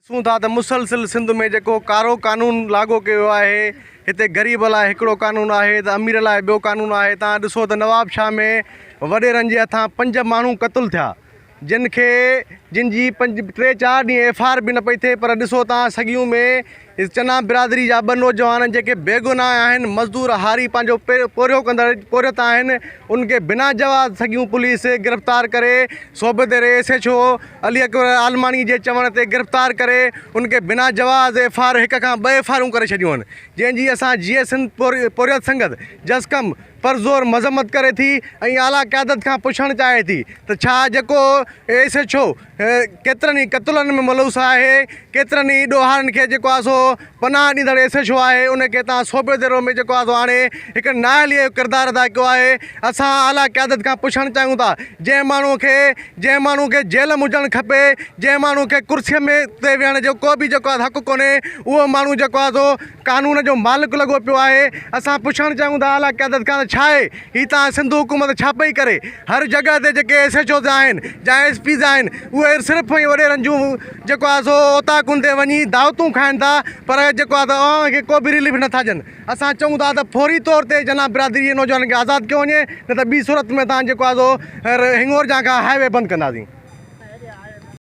ڏسون ٿا ته مسلسل سنڌ ۾ جيڪو ڪارو قانون لاڳو ڪيو ويو آهي هتي غريب لاء هڪڙو قانون آهي ته امير لاء ٻيو قانون آهي تان ڏسو ته نواب شاهه ۾ وڏيرن جي هٿان پنج ماڻهو قتل ٿيا جن کي جن جي پنج ٽي چار ڏينهن ايف I R به نه پئي ٿئي پر ڏسو تان سڳيون ۾ چنا برادري جا ٻه نوجوان جيڪي بيگناهه آهن مزدور هاري پنهنجو پورهيو ڪندڙ پورهيت آهن ان کي بنا جواز سڳيون پوليس گرفتار ڪري صوبيديري S H O Ali Akbar Almani جي چوڻ تي گرفتار ڪري ان کي بنا جواز ايف I R هڪ کان ٻه ايف I آرون ڪري ڇڏيون آهن جنهن جي اسان جيئي سنڌ پورهيت سنگت جسقم پرزور مذمت ڪري ٿي ۽ اعليٰ قيادت کان پڇڻ چاهي ٿي ته ڇا جيڪو ايس ايڇ او ڪيترن ئي قتلن ۾ ملوث آهي ڪيترن ئي ڏوهارين کي جيڪو آهي سو پناهه ڏيندڙ ايس ايڇ او آهي ان کي تان صوبيديرو ۾ جيڪو آهي سو آڻي هڪ نااهلي جو ڪردار ادا ڪيو آهي اسان اعليٰ قيادت کان پڇڻ چاهيون ٿا جنهن ماڻهو کي جنهن ماڻهو کي جيل م هجڻ کپي، جنهن ماڻهو کي ڪرسيء ۾ تي ويهڻ جو ڪو به جيڪو آهي حق ڪونهي، اهو ماڻهو جيڪو آهي سو قانون جو مالڪ لڳو پيو آهي. اسان پڇڻ چاهيون ٿا اعليٰ قيادت کان ته ڇا آهي هي تان سنڌ حڪومت ڇا پئي ڪري؟ هر جڳهه تي جيڪي ايس ايڇ اوز آهن يا ايس پيز آهن اهي صرف ۽ وڏيرن جون جيڪو آهي سو اوطاقن تي وڃي دعوتون کائن ٿا پر جيڪو آهي ته عوام کي ڪو به رليف نٿا ڏين. اسان چئون ٿا ته فوري طور تي جناح برادري جي نوجوانن کي آزاد ڪيو وڃي نه ته ٻي صورت ۾ اسان جيڪو آهي سو هنڱورجا کان هاء وي بند ڪنداسين.